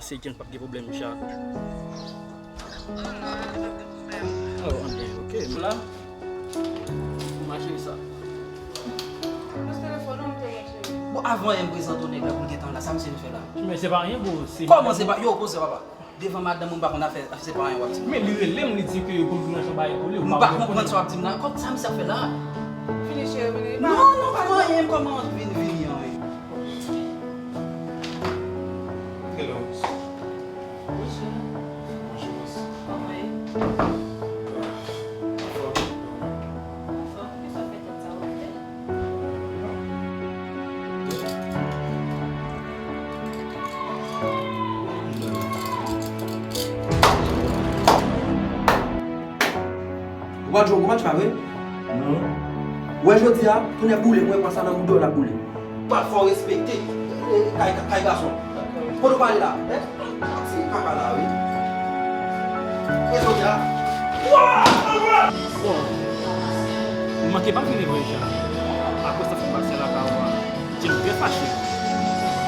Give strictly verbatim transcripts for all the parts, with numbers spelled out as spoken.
Se Jan p ap gen pwoblèm, Richard. Oh, anben, ok, m la. Ma cheri sa. Bon, avan m prezante w nèg la pou l gentan la, sa misye vin fè la? Men se pa anyen, bro. Kòman se pa? Yo, poze, papa. Devan madanm ou, m pa konn afè, afè se pa anyen w ap di. Men li rele m, li di ke yo konn vin nan chanm bagay pou li. M pa konprann sa w ap di m la. Kòman sa misye ap fè la? Vini, cheri, vini. Non, non, pa anyen, kòman vini, vini an, wi. Hello. Bonjou. Bonjou, miss. Kòman ye? Anfòm. Anfòm? Kisa w fè tèt sa okipe? Ou pa jwe gwo match pa vre? Non. Ou wè jodi a, tounen boule, mwen pran sa nan bouda w l ap boule. Pa fò respekte, eh, kay, kay gason. Kote w pale la? Eh? Ti kaka la, wi. E jodi a? Bon, m manke pa vini vre, Jan. Apre sa fè m pase lakay ou a. Jan m trè fache.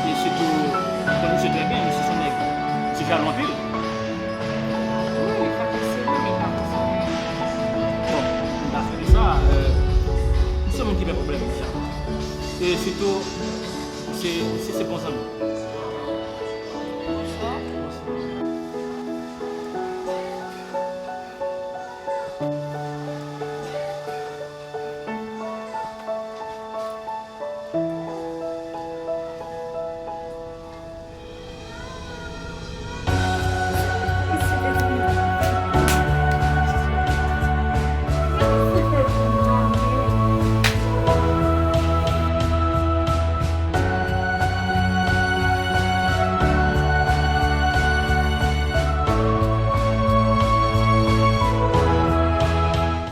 E sitou, m konn misye trè byen, misye se yon nèg ki jalou anpil. Wi, li ka pase wi, men pa konsa. Bon, m dakò de sa, euh, misye se moun ki pè pwoblèm deja. E sitou, se, se, se bon zanmi.